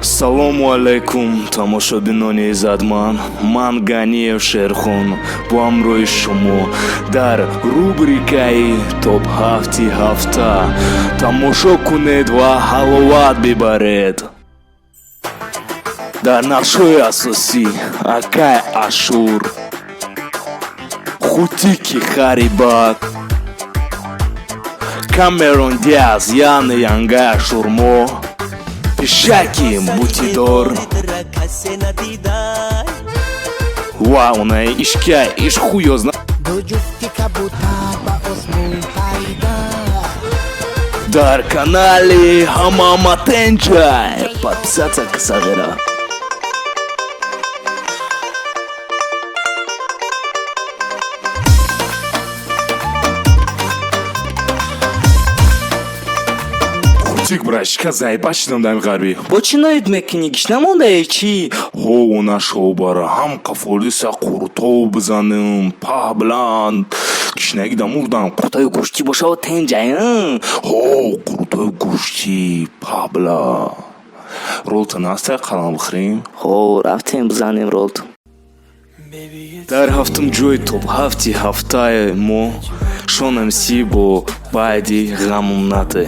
Салому алайкум, тамошобинони иззатманд. Ман Ганиев Шерхон бо ҳамроҳи шумо дар рубрикаи топ-ҳафти ҳафта. Тамошо кунед ва ҳаловат бибаред. Дар нақшҳои асосӣ акай Ашур, Хутики Харибат, Камерон Диаз, яъне янгаи Ашурмо, пишаки бутидор ва онаи ишкай иш хуёзна. Ду ҷуфти кабутар ба осмон пайда. Дар канали Ҳамаматенҷай подписаться касағира. Хутик, брашка, заеба шидам дар ғарбӣ. Бо чӣ ноид мекунӣ? Гишна мондаe чӣ? Ҳо, нашобара ҳам қафолиса қуртов бизанем, паҳ биланд, гишнагӣ да мурдам. Қуртои гӯштӣ бошава тенҷай. Ҳо, қуртои гӯштӣ, паҳ била. Ролта настай, қалам бихӯрем? Ҳо, рафтем, бизанем ролт. Дар ҳафтум ҷои топ-ҳафти ҳафтаи мо Шон МС бо байди «Ғамум нате».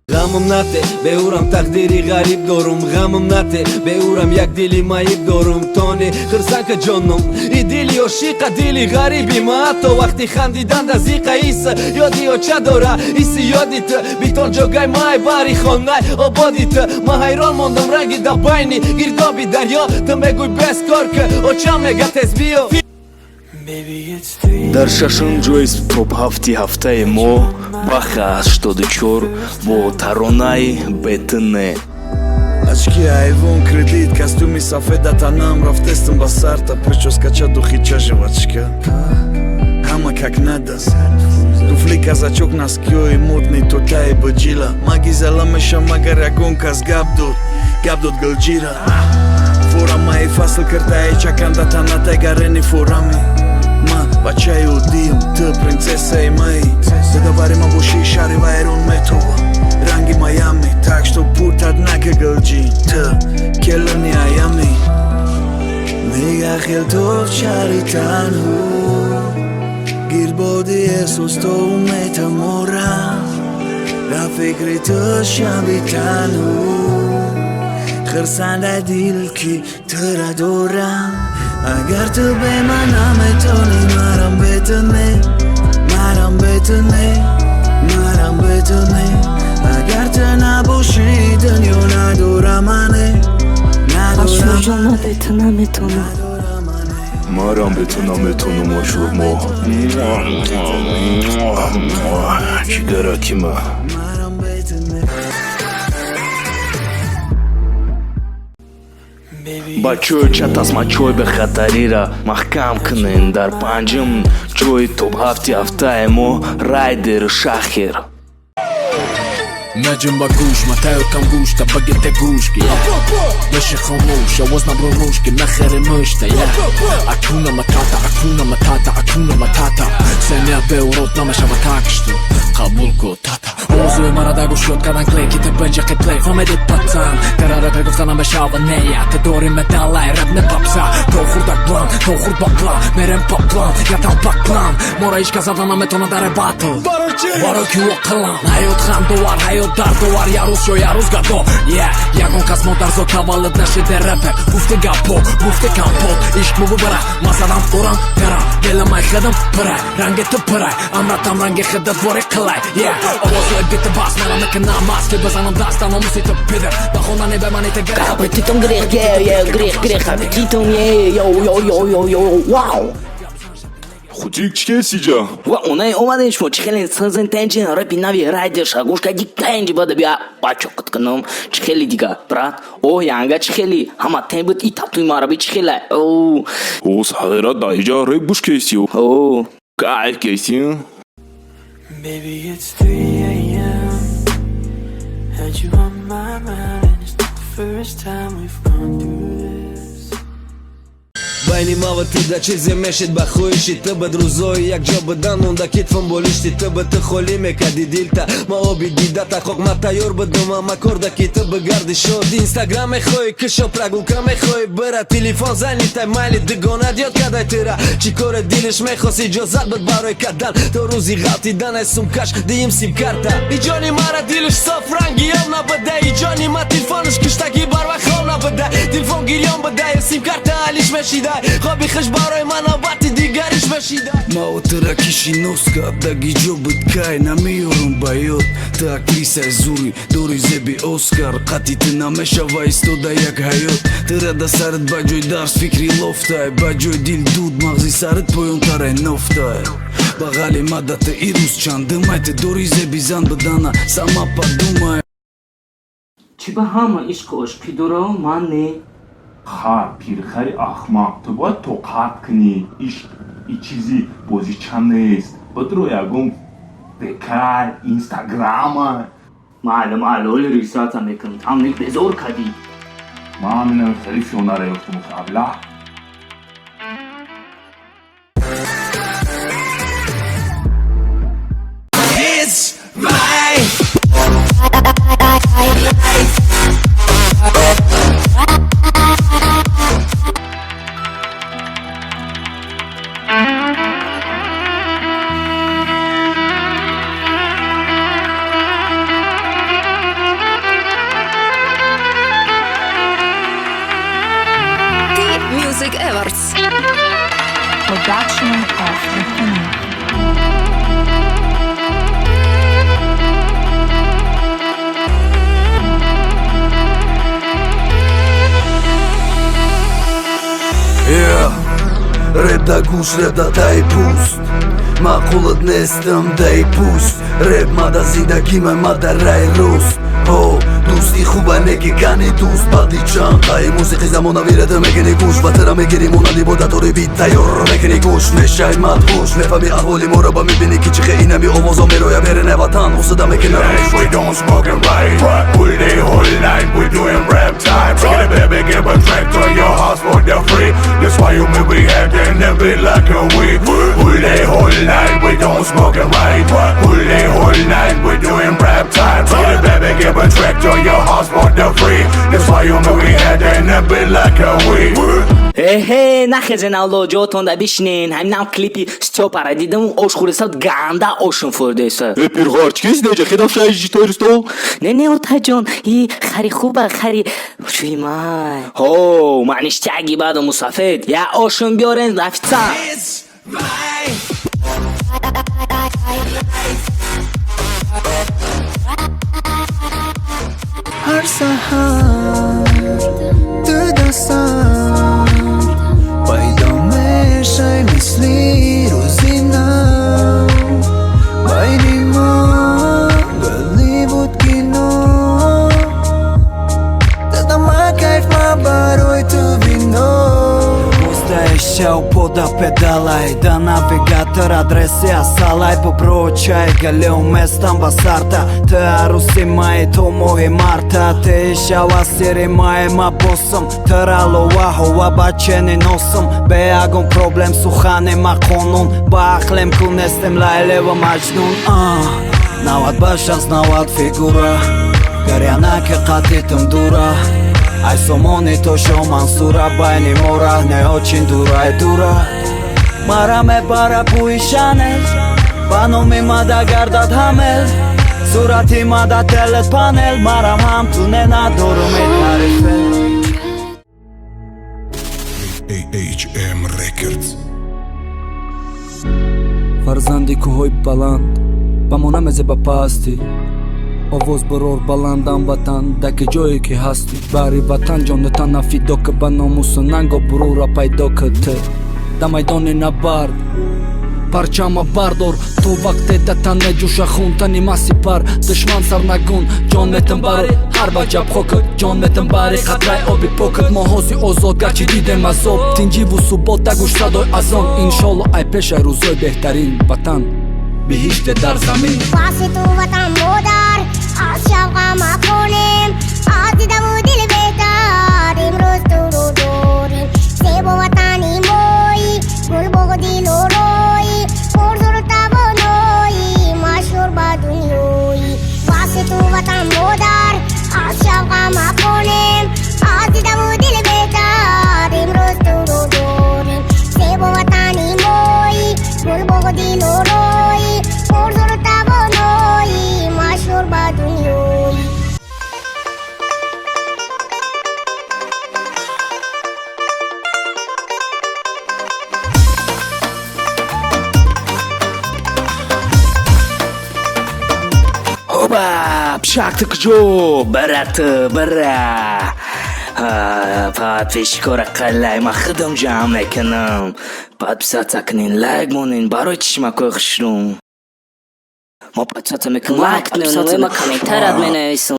Ғамм нате, беурам тақдири ғариб дорум. Ғамм нате, беурам як дили маиб дорум. Тони хирсанка ҷоном, и дили ошиқа, дили ғариби ма ҳатто вақти хандидан да зиқа иса ёди оча дора, иси ёди ту битон ҷогай май бари хонай ободи ту. Ма ҳайрон мондам, ранги да байни гирдоби дарё. Ту мегӯй бес кор ки, очам мега тез биё. Дар шашум ҷои топ-ҳафти ҳафтаи мо Баха 84 бо таронаи «Бетне». Очки, айвон, кредит, костюми сафеда танам. Рафтестам ба сарта, прическа ча, духи ча, жвачка. Ҳама как надо. Туфли, казачок, носкиёи модный, тотаи баҷила. Магизала мешам, агар ягон кас гап дод. Гап дод гилҷира. Форамаи фасл кирдаи чаканда танатай гарени форами. Ма бачаи оддием, ту принцессаи маи. Дадабари ма боши, шаҳри вайрон метова. Ранги Майами, так что путать нака гилҷи. Ту келини аями. Мега хел тов шаҳри танҳо. Гирдбоди эҳсос то метаморам. Дар фикри ту шаби танҳо. Хирсанда дил ки тура дорам. Агар ту бе ман наметонӣ, марам бе ту не. Марам бе ту не. Марам бе ту не. Агар ту набошӣ, дунё надора мане. Ашурҷон, ман бе ту наметонам. Марам бе ту наметонам, Ашурмо, ҷигаракима. Марам бе ту не. Бачаҳои чатасмачои бехатарира маҳкам кунен. Дар панҷум ҷои топ-ҳафти ҳафтаи мо Райдер Шахер. Наҷум ба гӯш, ма тайёркам гӯшта, багете гӯшки, беши хомӯш, овоз набро рӯшки, нахери мушта. Акуна матата, акуна матата, акуна матата. Семия беурод намешава, так что қабул ку тата. Овозуи мара да гӯш ёд кардан клеки те бенҷақи плей фамедит пацан. Тара рэпер гуфта намешава, нея те дори медалай рэп не попса. То хурдак план, то хурд ба план, мерем па план, ятал па клан. Мора ҳеч кас зада наметона дар батл. Барои ки оқилам, ҳаёт хандовар, ҳаёт дардовар, як рӯз ё як рӯз гадо. Я ягон кас модарзод таваллуд нашиде рэпер. Гуфти гаппо, гуфти компот, ишқ мубара, масалан урам тара, деламай хедам пирай, ранги ту пирай, амратам ранги хедат вори қилай. Я овозои бити бас мара мекунам маст, ки бизанам даста номуси ту пидр. Ба хона не ба мани ту. Аппетитом грех, е, е, грех, грех, аппетитом, е, йо, йо, йо, йо, йо, вау! Хутик, чӣ кесиҷа? Ва онаи омадем, шумо чӣ хеле сазен тенҷин, рэпи нави Райдер шагушка ди тенҷи бада бия бачо қит кунам. Чӣ хеле дига, брат? О, янга чӣ хеле? Ҳама тен буд и татуи мараби чӣ хеле? О, О, сағира, дар иҷа рэп гӯш кеси. О. Кайф кеси. Baby, it's 3 a.m. Had you on my mind, and it's not the first time we've gone through this. Байни мава ту да чизе мешид ба хоҳиши ту бад, рӯзои якҷо будан монда китфам болишти ту ба, ту холӣ мекарди дилта, ма оби дидата хоқ, ма тайёр будум ама корда ки ту бигарди шод. Инстаграм мехоҳӣ кишо, прогулка мехоҳӣ бира, телефон занитай, майли дугонат ёд кадай тира, чӣ коре дилиш мехост, иҷозат буд барои кадан то рӯзи ғалтидан ай сумкаш диим симкарта. Иҷони мара дилиш соф рангиём набуда, иҷони ма телефониш киштагӣ барвақт хоб набуда, телефон гирён буда, симкарта алиш мешидай, хоби хиш барои ман навбати дигариш мешидай. Мао тира киши нос кардаги ҷо буд, кай намеёрам ба ёд. Ту актрисаи зури дори, зеби Оскар, қати ту намешава истода як ҳаёт. Тира да сарат ба ҷои дарс фикри лофтай, ба ҷои дил дуд, мағзи сарат поёнтарай нофтай. Бағали мада ту ирӯз чандумай, ту дори зеби зан будана, сама подумай. Чӣ ба ҳама ишқу ошиқӣ дора, ман не? Хар, пирхари ахмақ, ту бояд тоқат кунӣ. Ишқ и чизи бозича нест. Бодро ягон бекай инстаграма. Майли, майли, оли рисата мекунам, там ник безор кадӣ. Ман ҳаминам хеле фионара ёфтум, абла. It's my T Music Awards. Production of the Yeah. Рэп да гӯш, рэп да таи пӯст, маъқулат нестам, дай пӯст. Рэп мада зиндагима, мада раи рост. Ҳо, дӯсти хуба неки кани дӯст баъди чанд қаи мусиқи замонавӣ рада мекунӣ гӯш, ба тара мегирӣ монанди бо датори бит тайёр мекунӣ гӯш, мешай мадҳуш, мефаҳми аҳволи моро, ба мебинӣ ки чихе инами овозо мероя берене ватан усуда мекунад. We don't smoking right. All day, whole night, we doing rap time. Get a baby, give a track to your house for the free. That's why you may be acting a bit like a week. All day, whole night, we don't smoking right. All day, whole night, we doing rap time. Get a baby, give a track to your house for the free. That's why you may be acting a bit like a week. Эҳе, нахезен, авло, ҷотонда бишинен. Ҳаминам клипи Стёпара дидам, ош хӯрдеса, ганда ошум фурдеса. Э, пирхар, чӣ киси деҷа хедав шаи тойри стол? Не, не, отаҷон, и хари хуба, хари чуймай. Ҳо, маништяги баъду мусафед я ошум биёрен, официант. It's my Ҳар саҳар ту дастам пайдо мешай, мисли рӯзи нав. Байни мо Голливуд кино. Дадама кайф, ма барои ту вино. Шав пода педалай, да навигатор адреси асалай, бобро чай галео местам ба сарта. Ты аруси май то моҳи марта, ты шава сири май, ма босам тыралова ҳова бачени носам. Бе ягон проблем сухани ма қонун, ба ақлем ку нестем Лайлева Маҷнун. 90 ба 60 90 фигура, гарянаки қатитам дура. Ай сомони то шо Мансура, байни мо раҳ не очин дурай дура. Мара мебара бӯи Шанел, ба номи мада гардад ҳамел, сурати мада телет панел, марам ҳам ту не надорум тарифе. AHM Records. Фарзанди кӯҳҳои баланд, ба мо намезе ба пастӣ. Овоз барор баландам ватан, даки ҷое ки ҳастӣ. Бари ватан ҷонатана фидо ки, ба номусу нанго бурура пайдо ки. Ту да майдони набард парчама бардор, то вақте датан меҷӯша хун, тани ма сипар, душман сарнагун. Ҷон метам бари ҳар ваҷаб хокат, ҷон метам бари қатраи оби покат. Мо ҳози озод, гарчи дидем азоб, тинҷиву субот, дагӯш садои азон. Иншолло, ай пешаи рӯзои беҳтарин, ватан биҳиште дар замин. Паси ту ватан модар, аз шавқа махонем, аз дидаву дил беҳтар, имрӯз туро дорем. Зебо ватани мои, гулбоғу дилорои, пурзуру тавонои, машҳур ба дунёи. Васли ту, ватан модар, аз шавқам афғонем, аз дидаву дили беҳтар имрӯз туро дорем. Зебо ватани мои, гулбоғу дилорои, пурзуру тавонои, машҳур ба дунёи. Оба, пишак, ту куҷо, бара, ту бара. Подписчикора қалай ман худам ҷамъ мекунам. Подписаться кунин, лайк монин барои чишмакои хушрӯм. Мо подписаться мекунем, лайк подписаться мекунем, комментарият менависем.